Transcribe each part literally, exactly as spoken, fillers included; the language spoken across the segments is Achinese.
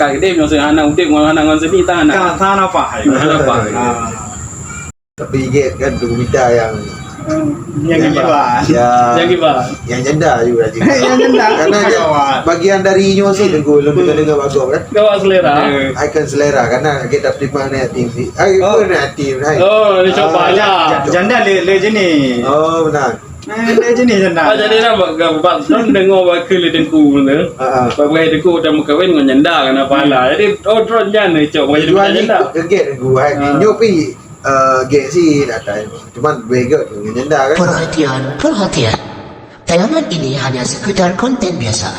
Ka gede nyoe hana udeb ngon hana ngon seni tak hana. Kan tak hana apa hai. Hana apa. Ah. Tapi ingat kan tu kita yang Yang gila. Ya. Yang gila. Yang janda juga. Yang janda. Karena dia bagian dari nyoe sih, Teungku, lôn dengar-dengar bagus kan. Gawa selera. Hai kan selera, karena kita terima ni hati. Hai, oh, pun hati, hai. Oh, ni coba lah. Janda le, le jenis. Oh, benar. Eh, le jenis janda. Ah, jadi dah bak, bak, bak, lôn dengar bak keu le Teungku tu. Ha, ha. Bak, bak Teungku dah meukawen ngon janda, kena pahala. Jadi, oh, terus janda, cok, bak janda. Keget Teungku, hai. Ha. Nyopi. Eh, gek sih datang. Cuman bego tu nyenda kan. Perhatian, perhatian. Tayangan ini hanya sekedar konten biasa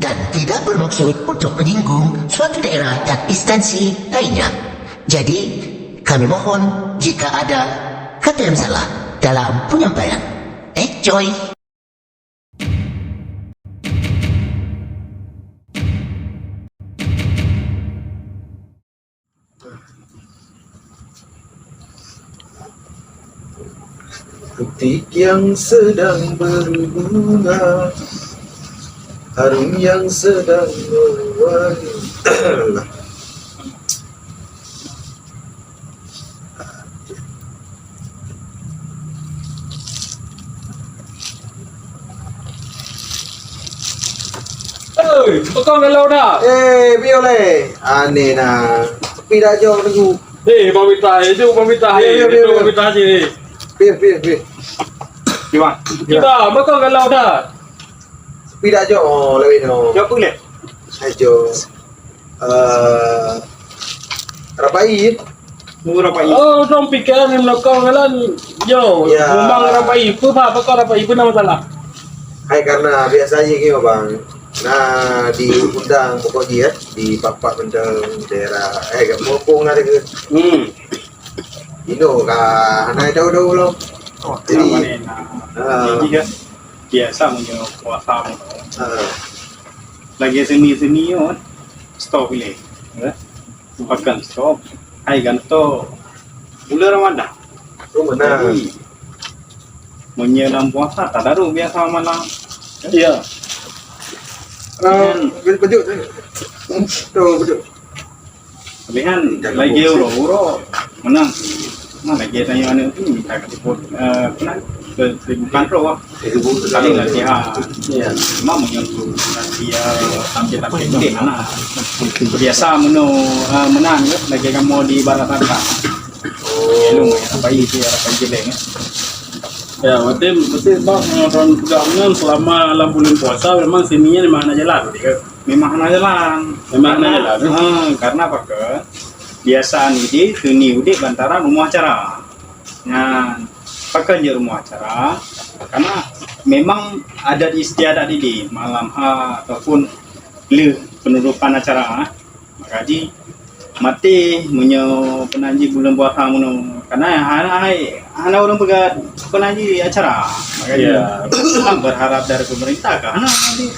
dan tidak bermaksud untuk menyinggung suatu daerah dan instansi lainnya. Jadi, kami mohon jika ada kata yang salah dalam penyampaian. Enjoy! Ketik yang sedang berbunga, harum yang sedang mewangi. Oi, pakon galau dah? Eh, piye lé? Aneh nah. Pi dak jok Teungku. Eh, Bang Mita, eh, jom Bang Mita, eh, jom, jom, jom. Bang Mita je. Pi, pi, pi. Kiban. Kiban, pakon galau dah? Pi dak jok, oh, lawét noh. Jok apa lé? Hai jok. Eh, rapai. Oh, rapai. Oh, dong pikiran ni melokong jalan. Yo, ya. Memang rapai. Apa, apa, apa kau rapai? Apa nama salah? Hai, karena biasanya gini, Bang. Nah, diundang pokok dia di Pak-pak Menteng daerah, eh, mumpung ada ke? Hmm. Ino ka hana tahu dulu. Oh, jadi, kenapa ni? Nah, ah. Jadi, ya, biasa punya puasa. Ah. Lagi seni-seni, oh, stop ni. Ya. Bukan stop. Hai ganto bulan Ramadan. Oh, benar. Jadi, meunyoe lam puasa, tadarus biasa malam. Iya. Ah, kan baju tu. Tu, baju. Lebihan lagi uroe-uroe, menang. Nah, lagi tanya aneuk tu, minta ke siput, eh, apa nama? Ke seribu kantor, wah. Saling latihan. Iya. Cuma meunyoe tu latihan sampai latihan tu mana? Biasa meunoe, eh, meunan ke, lagi kamoe di barat sana. Oh. Elung, ya, apa itu, ya, apa itu, ya. Ya, berarti, berarti bak, eh, orang pegang meunan selama lam bulan puasa memang seni nyan memang hana jalan, berarti, kan? Memang hana jalan. Memang hana jalan. Ha, karena apa ke? Biasa ni di seni udeb antara rumoh acara. Nyan, pakon jeuet rumoh acara, karena memang adat istiadat di, di malam ha ataupun lheueh penutupan acara, maka ji maté meunyoe peunan jih buleuen puasa meunoe. Karena hana hai, hana ureueng peugah peunan jih acara. Maka ji, ya, berharap dari pemerintah ka hana.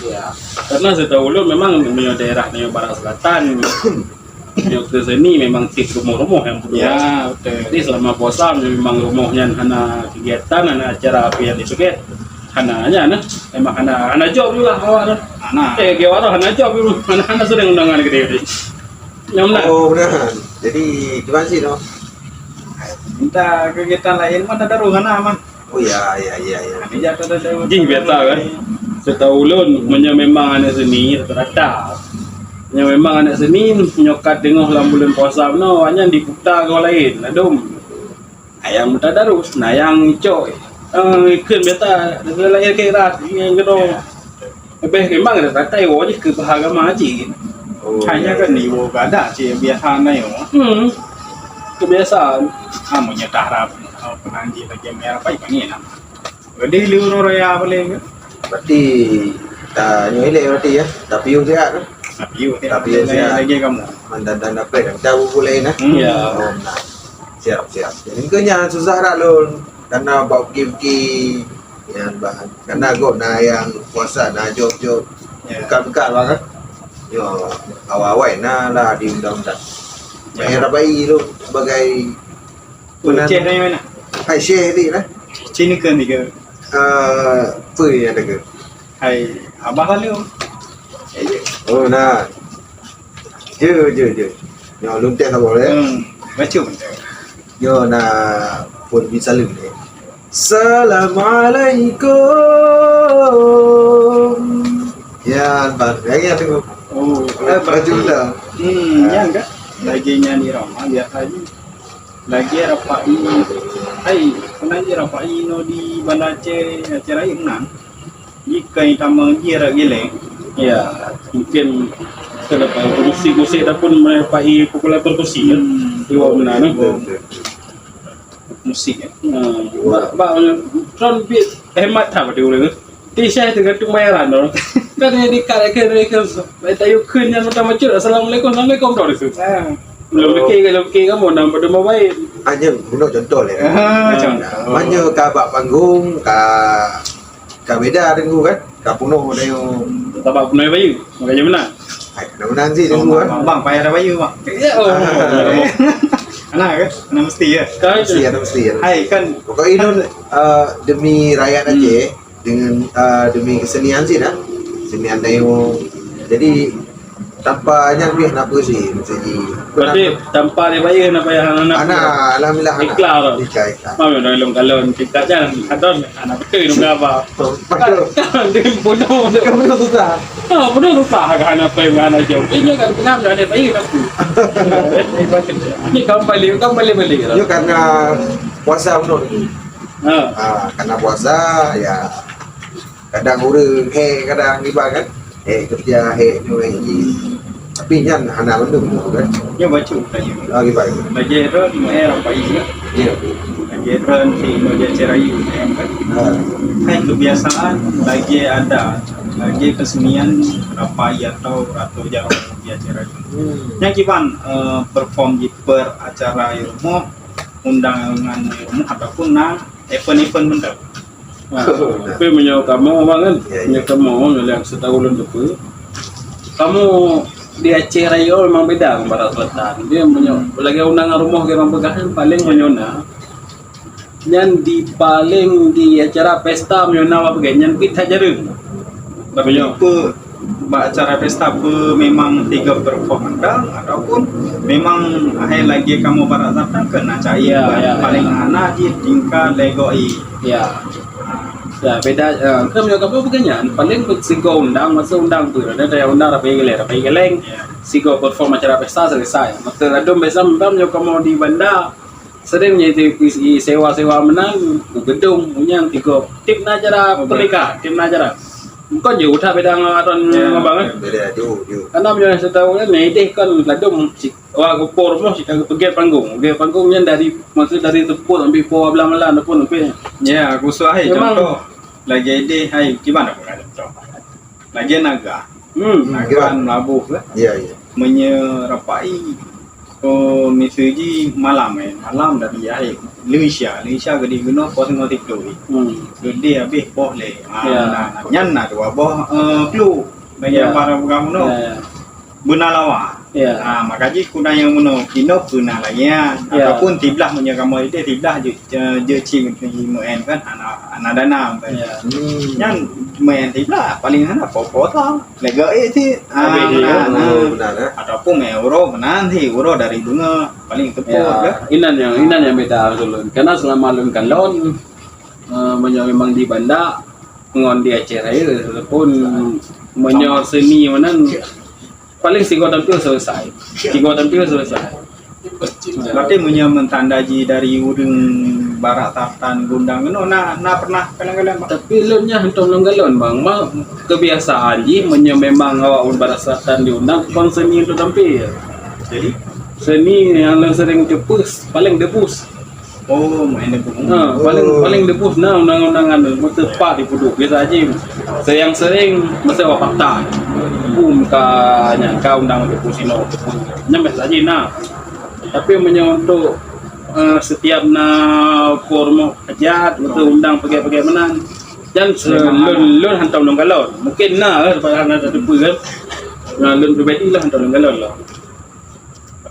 Ya. Karena setahu ulôn memang meunyoe daerah meunyoe Barat Selatan, Nyoe keu seni memang tiep rumoh-rumoh nyang peuduek. Ya, betul. Jadi selama puasa memang rumoh nyan hana kegiatan, hana acara api nyang dipeugét. Hana nyan, eh. Memang hana, hana job juga awak tu. Hana. Eh, gawat tu hana job dulu. Hana, hana sering undangan gede-gede. Nyang benar. Oh, benar. Jadi, gimana sih, no? Minta kegiatan lain mah tak ada ruh hana, man. Oh, ya, ya, ya, ya. Jih biasa kan. Setahu ulôn, meunyoe memang aneuk seni rata-rata. Meunyoe memang aneuk seni, meunyoe ka teungoh lam buleuen puasa meunoe, awaknyan diputa goe laén, ladom. Ayang meuta darus, nayang cok. Eh, ikheun biasa, lahé khairat, nyan keudroe. Leubeh memang rata-rata iwoe jih keu agama cit. Oh, hanya kan iwoe gada cit biasa na iwoe. Hmm. Kebiasaan. Ha, meunyoe taharap, ha, peunan jih lagèe meunan rapai, pane na. Jadi, lheueh uroe raya paléng ke? Berarti, ta nyoe ilèe berarti ya. Tapiôh siat. Tapiôh siat. Tapiôh siat. Lagèe kamoe. Mandan dan dapet. Kita buku lain, eh? Hmm. Ya. Oh, nah. Siap, siap. Jadi, keu nyan susah dak lôn. Karena bak buki-buki Nyan bahan. Karena gob na nyang puasa na jok-jok. Ya. Bukan-bukan lah kan. Yo, awai-awai na lah di undang-undang. Ya. Payah rabai tu sebagai penantu. Ceh dari mana? Hai Syekh ni lah. Cina ke ni ke? Ah, apa yang ada ke? Hai Abah lalu. Oh, nah. Jeuet, jeuet, jeuet. Nyoe lôn teh saboh, eh. Hmm, baca betul. Nyoe na phôn bin Salim ni. Assalamualaikum. Ya, bang. Lagi ada. Oh, eh, baca betul. Hmm, ya kan? Lagi nyanyi ramah, biasa aja. Lagèe rapai, hai, pernah ji rapai inoe di Banda Aceh, Aceh Rayeuk meunan. Jikheun tamong jih rot gileng. Ya, mungkin kenapa musik-musik ataupun rapai populasi kan? Hmm. Iwa meunan, eh? Betul, betul. Musik, eh? Hmm. Bak, bak, tron bit hemat that pada ureueng, eh? Ti syai teugantung bayaran tu. Kan dia dekat ke mereka. Baik tak yuk kheun nyan macam-macam. Assalamualaikum, assalamualaikum tu. Ha. Belum fikir, belum fikir kamu nak berdoa baik. Hanya guna contoh lah. Ha, contoh. Manja ka bak panggung, ka, ka beda deungon kan. Ka penuh dia. Ka bak penuh bayu. Makanya benar. Hai, kena menang sih deungon kan. Bang, bang, payah ada bayu, bang. Ya, oh. Ana ke? Ana mesti ya. Mesti, ada mesti ya. Hai kan. Pokoknya ini, eh, demi rakyat Aceh. Dengan, ah, demi kesenian sih dah. Kesenian Daewoo. Jadi tanpa nyan pih nak apa sih mesti ji. Berarti tanpa dia bayar nak payah anak. Anak, alhamdulillah, anak. Ikhlas tu. Ikhlas, ikhlas. Mau dong ilong kalon kita jangan adon anak betul ilong apa. Betul. Kan dia bunuh tu. Bunuh susah. Ha, bunuh susah kan anak payah anak jauh. Ini kan pengam dah ada bayar aku. Ini kau balik, kau balik-balik lah. Yo karena puasa bunuh ni. Ha. Ah, karena puasa ya kadang ureueng hek, kadang ibarat kan. Hek kerja, hek nyoe, hek jih. Tapi nyan hana mandum tu kan. Nyoe bacut tanya. Ah, ibarat. Bagi Aaron, eh, rapai ya. Ya. Bagi Aaron, si Ino dia cerai, kan. Ha. Kan kebiasaan, lagi ada, lagi kesenian rapai atau atau jarang dia cerai. Hmm. Yang kiban, eh, perform di per acara rumoh, undangan rumoh ataupun na event-event mantap. Ha, tapi meunyoe kamoe, Bang, kan? Ya, ya. Meunyoe kamoe, meunyoe nyang sitahu ulôn teupeue, kamoe di Aceh Raya memang beda ngon Barat Selatan. Dia meunyoe lagèe undangan rumoh, lagèe Bang peugah kan, paling meunyoe na. Nyan di, paling di acara pesta meunyoe na awak peugah, nyan pih that jareueng. Tapi nyoe pe bak acara pesta pe memang tiga perform anda ataupun memang hai lagèe kamoe Barat Selatan keu na cai, ya, ya, paling ya, hana jih tingkat lego i. Ya. Ya, beda, eh, kan meunyoe kamoe bukan nyan, paling sigoe undang, masa undang tu, ada daya undang rapai geleng, rapai geleng, ya, sigoe perform acara pesta selesai. Masa ladom biasa memang meunyoe kamoe di Banda, sering nyan itu sewa-sewa meunan, gedung, meunyan tiga. Tim na acara pernikahan, tim na acara. Bukan je udah beda ngon aturan, ya, abang, eh? Beda, jauh, jauh. Karena meunyoe setahu kan, ideh kan ladom si Wah, geupor rumoh cit ka geupeugèt panggung. Geupeugèt panggung nyan dari, maksud dari teupot sampai po blah malam pun, sampai. Ya, aku suah hai memang. Contoh, lagèe ideh hai, kiban aku nak contoh. Lagèe Naga. Hmm. Naga. Naga. Meulaboh ke? Ya, ya. Meunyoe rapai, oh, miseue ji malam, eh. Malam dari hai. Leusya, Leusya geude geunoe pos ngon tiktok. Hmm. Geude habéh poh lé. Ah, ya. Nah, nyan na dua boh, eh, klu. Bagi, ya, para peugah bunoe. Ya, ya. Beuna lawa. Ya. Ha, maka jih kuna nyang meunoe, inoe beuna lagèe nyan. Ya. Ataupun siblah meunyoe kamoe ideh siblah jeuet, jeuet, jeuet ci meu'en kan, hana, hana dana kan. Ya. Hmm. Nyan meu'en siblah, paling hana po-po tho. Lego eh cit. Ha, habis dia, beuna, oh, beuna, eh. Ataupun meu'en uroe, meunan cit, uroe dari beungoh, paling teupot, ya, kan. Inan nyang, inan nyang beda ulôn. Karena selama lôn kalon, eh, meunyoe memang di Banda, ngon di Aceh Raya, ataupun meunyoe seni meunan, paling sigoe tampil selesai. Sigoe tampil selesai. Berarti meunyoe meutanda ji dari ureueng Barat Selatan geuundang keunoe, na, na pernah kalon-kalon, Bang? Tapi lôn nyan hantom lôn kalon, Bang. Ma, kebiasaan jih meunyoe memang awak ureueng Barat Selatan diundang, kon seni untuk tampil. Jadi? Seni nyang lôn sering teupeue, paling debus. Oh, main debus. Ha, paling, oh, paling debus na undang-undangan tu. Masa pak di Puduk. Biasa aja. Sayang sering masa awak fakta. Bum ka nyan ka undang debus ino debus. Nyan biasa aja na. Tapi meunyoe untuk, eh, setiap na forum hajat, untuk undang pakai-pakai meunan. Dan se-, lôn, lôn hantom lôn kalon. Mungkin na lah sebab hana teupeue kan. Na lôn pribadi lah hantom lôn kalon lah.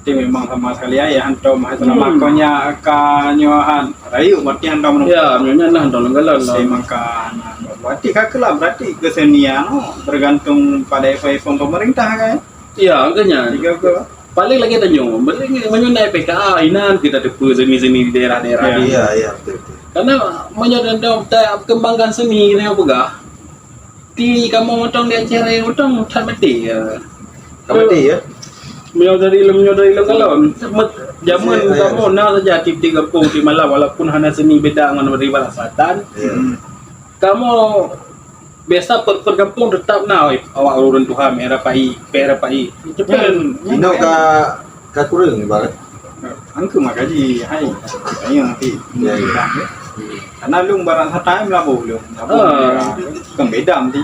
Berarti memang sama sekali ya, ya, hantom, hai, selama, hmm, kon nyan ka nyoe han rayeuk, berarti hantom. Ya, nyoe nyan lah hantom lôn kalon lah. Memang ka, berarti ka keulah, berarti kesenian, oh, bergantung pada event-event pemerintah kan? Ya, angkanya. Tiga ke? Paling lagi tanya, meunyoe na P K A, inan kita teupeu seni-seni di daerah-daerah. Ya, ya, betul, betul. Karena meunyoe dah, dah, dah kembangkan seni, kita peugah, di kamoe mantong di Aceh Raya mantong that maté, ya. That maté, ya? Meunyoe dari lom, meunyoe dari lom kalon. Zaman kamoe na saja tiep-tiep gampông di malam, walaupun hana seni beda ngon di Barat Selatan. Ya. Kamoe biasa per, per gampông tetap na awak ureueng tuha, meu'en rapai, peh rapai. Cepat. Inoe ka, ka kureueng ibarat. Angkeu maka ji, hai. Ayo nanti. Ya, ya. Karena lôn barang satai meulaboh lôn. Meulaboh, ah, ya. Kan beda mesti.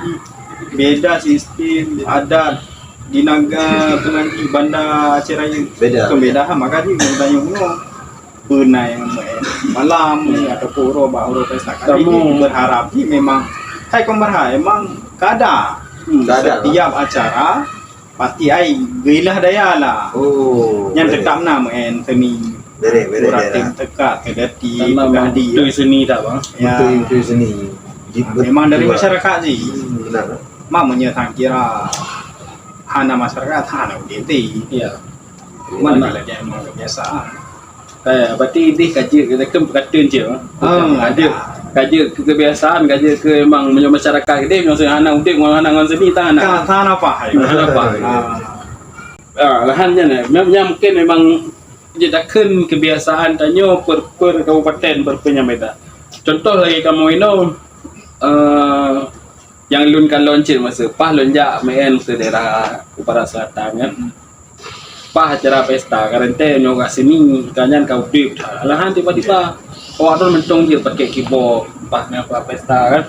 Beda sistem adat di Naga Pengantin Banda Aceh Raya. Beda. Kan beda, ha, maka ji tanyong nyoe. Beunai malam ataupun uroe bak uroe pesta. Tapi berharap ji memang hai kon berharap, memang kada. Hmm. Kada, setiap acara pasti ai geuilah daya lah. Oh, nyan betul. Tetap na meu'en seni. Betul, betul, kuratif betul. Teuka, keudati, keudati. Betul seni tak, bang? Ya. Betul, betul seni. Memang dari masyarakat sih. Hmm, benar. Mak meunyoe sang kira hana masyarakat, hana udep sih. Ya. Mana lagi memang kebiasaan. Eh, berarti ideh ka jeuet keu takheun peukatan cit, ah. Ah, ka jeuet, ka jeuet keu kebiasaan, ka jeuet keu memang meunyoe masyarakat ideh meunyoe hana udep ngon hana ngon seni tan hana. Tan, tan apa? Tan apa? Ah. Ah, lahan nyan, eh. Mem-, nyan mungkin memang jeuet takheun kebiasaan tanyoe per, per kabupaten, per, per nyang beda. Contoh lagi kamoe inoe, eh, nyang lôn kalon cit masa, paih lôn jak meu'en keu daerah Barat Selatan kan. Paih acara pesta, ka rantée nyoe ka seni, ka nyan ka udep that. Alahan tiba-tiba awak droen mantong jeuet pakai keyboard, paih na pesta kan.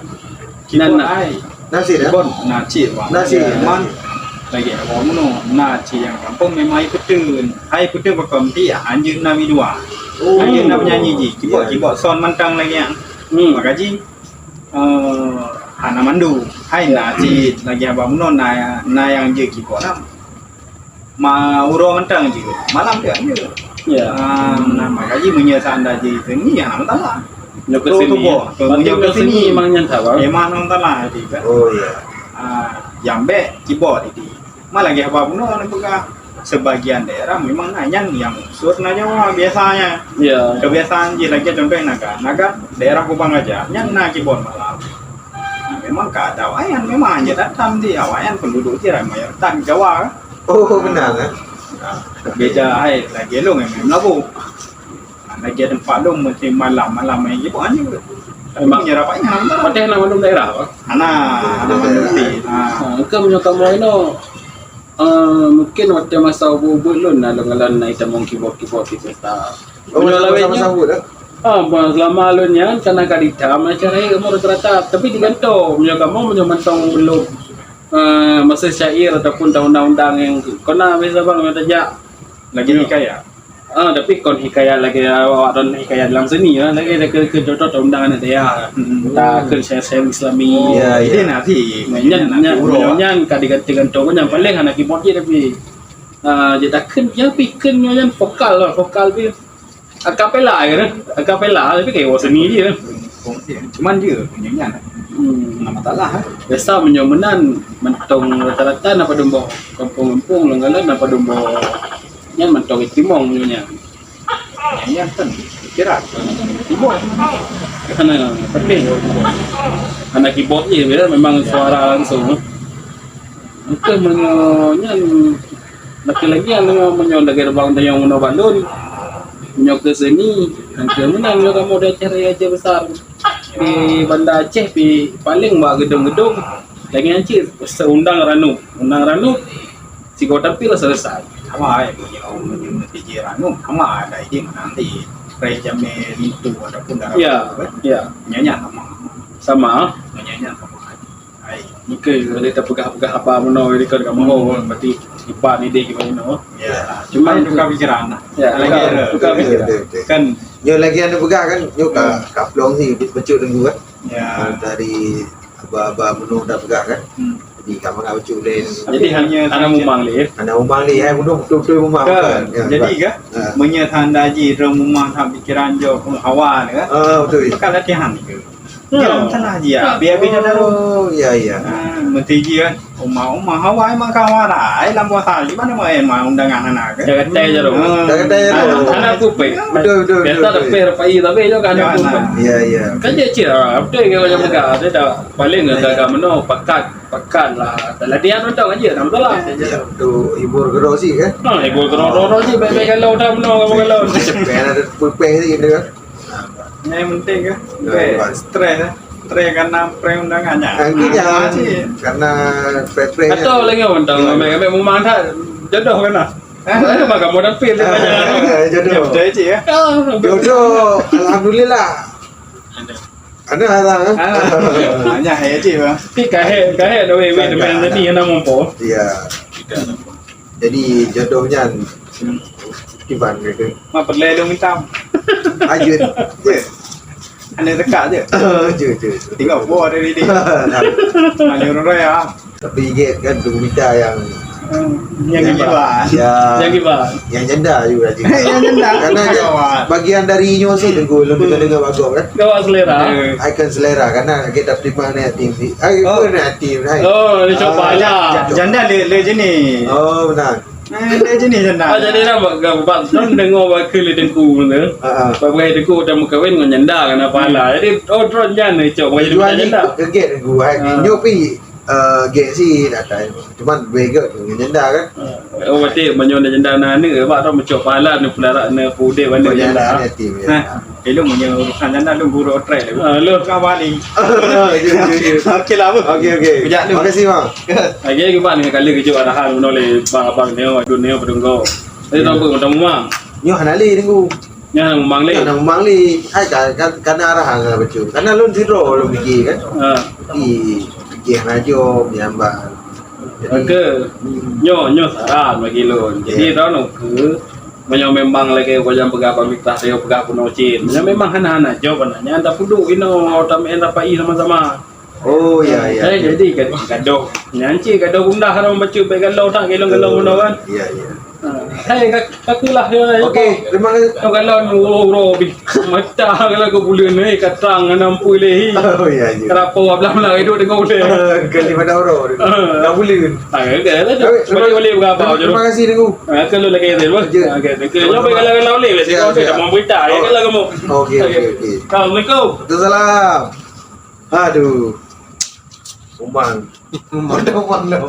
Keyboard na. Ai. Na cit, ya? Keyboard na cit, Bang. Na cit, ya, na man cit. Lagi awak meunoe, na cit nyang gampông memang hai peuteueng. Hai peuteueng pakon ti, hanjeuet na bidua. Oh. Hanjeuet na penyanyi ji. Keyboard, ya, keyboard sound mantong lagi nyan. Hmm. Maka ji, eh, hana mandum. Hai na cit lagi haba meunoe na, na nyang jeuet keyboard na. Ma uroe mantong jeuet. Malam tu jeuet. Ya. Ah, nah, maka ji meunyoe seandai jeuet seni, ya, hana masalah. Nyoe keu seni. Meunyoe keu seni memang nyan sawa. Memang hana masalah ji kan. Oh, ya. Ah, nyang bèk keyboard ji. Malah lagèe haba bunoe neupeugah, sebagian daerah memang na nyang, nyang unsur na Jawa biasanya. Ya. Kebiasaan jih lagèe contoh Naga. Naga daerah Kubang Raja, nyan na keyboard malam. Nah, memang ka ada awaknyan, memang hanya datang di awaknyan penduduk jih mayoritas Jawa. Oh, benar, kan? Nah, beda hai lagèe lôn memang Meulaboh. Nah, lagèe teumpat lôn meusti malam-malam main keyboard hanya. Tapi meunyoe rapat nyan hana. Padahai hana mandum daerah, Bang? Hana, hana mandum daerah. Ha. Ha, engkau meunyoe kamoe inoe, eh, mungkin watèe masa ubeut-ubeut lôn na lôn ngalon na itamong keyboard-keyboard di pesta. Oh, meunyoe lawét masa-masa nyoe, ubeut, eh? Ah, bah, selama lôn nyan kana ka ditam acara kamoe rata-rata, tapi digantung. Meunyoe kamoe meunyoe mantong belum, eh, masa syair ataupun undang-undang nyang kona biasa bang nyang tajak. Lagi hikayat. Ah, tapi kon hikayat lagèe awak don hikayat dalam seni lah, lagèe dah ke, ke contoh undang aneuk dayah. Hmm. Dah ke syair-syair Islami. Ya, ya. Nyan, nyan, nyan ka diganti-ganti nyan paling hana keyboard je tapi, ah, je takheun je pi kheun nyan vokal lah, vokal pi akapela je kan. Akapela tapi kayak seni je. Cuman dia punya nyan. Hmm. Nama masalah, eh? Biasa meunyoe meunan mantong rata-rata na padum boh kampung-kampung lôn galak na padum boh. Nyan mantong itimong nyoe nyan. Nyan kan kira timong. Hana penting. Hana keyboard je, biasa memang suara langsung. Mungkin meunyoe nyan laki-laki yang meunyoe lagèe bang tanyong meunyoe balon. Meunyoe keu seni, mungkin meunan meunyoe kamoe di acara acara besar di Banda Aceh pi paling bak gedong-gedong. Lagi nyan cit seundang ranub. Undang ranub. Sigoe tampil selesai. Sama ai meunyoe, meunyoe T J Ranu, sama ada idin nanti Ray Jamil Lintu ataupun darah. Ya, ya. Nyanyi sama. Sama. Nyanyi sama. Ai. Mungkin boleh terpeugah-peugah apa meunoe di kau kamu, hmm, berarti ipan ide kita meunoe. Ya. Cuma tukar pikiran lah. Ya, lagi tukar, ada. Tukar pikiran. Betul, betul, betul. Kan. Nyoe lagi anu peugah kan, nyoe ka, hmm, ka plong ni, bacut tunggu kan. Ya. Dari aba-aba meunoe dah peugah kan. Hmm. Jadi, ka mangat bacut lé. Jadi, hana mumang lé. Hana mumang lé, hai, bunoe beutôi-beutôi mumang. Kan? Ya, jadi, kan? Ha. Meunyoe tanda jih, droe mumang that pikiran jok penghawa ni, kan? Ah, betul. Maka latihan ke? Jangan salah dia. Biar beda tahu. Oh, ya, ya. Ah, mesti dia. Uma-uma hawa emang kawan ai lam puasa. Di mana main mah undangan anak ke? Dah kata je tu. Hmm. Dah kata je tu. Anak aku pek. Betul, betul, betul, betul. Biasa dah pek rapai tapi juga kan aku pek. Ya, ya. Kan dia cik lah. Betul ke macam pegang. Dia dah paling ke gagal menoh pakat. Pakat lah. Tak latihan nonton aja, tak masalah. Ya, tu hibur keroh sih kan? Ha, hibur keroh-keroh sih. Baik-baik kalau dah menoh, kamu kalau. Cepet ada pepeh sih gitu kan? Yang penting kan? Ya, baik. Stres lah. Stres karena prank undangan ya. Ah, itu jangan. Karena prank-prank. Atau lagi orang tahu, ambil-ambil memang tak jodoh kan lah. Mana bakal modal pil dia banyak. Jodoh. Betul cik ya? Ah, jodoh, alhamdulillah. Ada. Ada lah. Ah, banyak ya cik bang. Tapi kahek, kahek dah weh, weh, depan tadi yang nama apa? Ya. Jadi jodoh nyan kiban ke? Mak perlu lu minta. Ajun. Ya. Anda dekat je. Je, je, je. Tinggal buah dari dia. Mana orang raya? Tapi ingat kan tu berita yang yang kiban. Ya. Yang kiban. Yang janda juga. Yang janda. Karena dia bagian dari nyosi tu gol untuk dengar bagus kan. Gawa selera. Ikon selera karena kita terima ni hati. Ai pun hati. Oh, ni coba lah. Janda le le jenis. Oh, benar. Eh, dia jenis janda. Ah, jadi dah bak gam bak don dengoe bak keu lé teungku tu. Ha, ha. Bak bak teungku dah meukawen ngon janda kan apa lah. Jadi oh drone jan ni cok bak jadi janda. Keget teungku hai. Nyopi eh gek si datai. Cuman bega tu ngon janda kan. Oh berarti meunyoe janda na aneuk bak tu mencok pahala ni pula ni pudek bak janda. Yatim ya. Ilung meunyoe urusan janda lôn guru otrek lé. Ah, lôn. Ka bali. Okey lah, Bu. Okey, okey. Kejak dulu. Makasih, Bang. Lagi lagi Bang ni kali kejut arahan meunoleh bang abang nyoe, adun nyoe, pedunggo. Tadi nampak macam rumah. Nyoh hana lé nunggu. Nyoh hana memang lé. Nyoh hana memang lé. Hai kan kan karena arahan lah betul. Karena lôn sidro lôn fikir kan. Ha. Di fikir hana jom nyamban. Jadi, maka nyoh nyoh saran bagi lôn. Jadi tahu ke Meunyoe memang lagèe gobnyan peugah bak Miftah, tanyoe peugah bunoe cit. Meunyoe memang hana-hana jaweueb nyan, tapeuduek inoe, tameu'en tapaih sama-sama. Oh ya ya. Eh, jadi gadoh. Nyan cit gadoh gundah dah bacut bèk galon that, galon-galon bunoe kan. Ya ya. Hai ka ka keulah ya. Okey, terima kasih. Galon uroe-uroe bih. Mata kalau ke buleuen ni katang hana ampui lé. Oh ya ya. Kerapo ablah meulai duduk tengok ulèe. Kali pada uroe. Dah buleuen. Ah, okey. Boleh boleh berapa je. Terima kasih Teungku. Ah, kalau lagi ada apa? Ya. Okey, okey. Nyoe kalau kalau boleh, siap, siap. Dah mau berita, ya kalau kamu. Okey, okey, okey. Assalamualaikum. Waalaikumsalam. Aduh. Umang. Umang. Umang dah.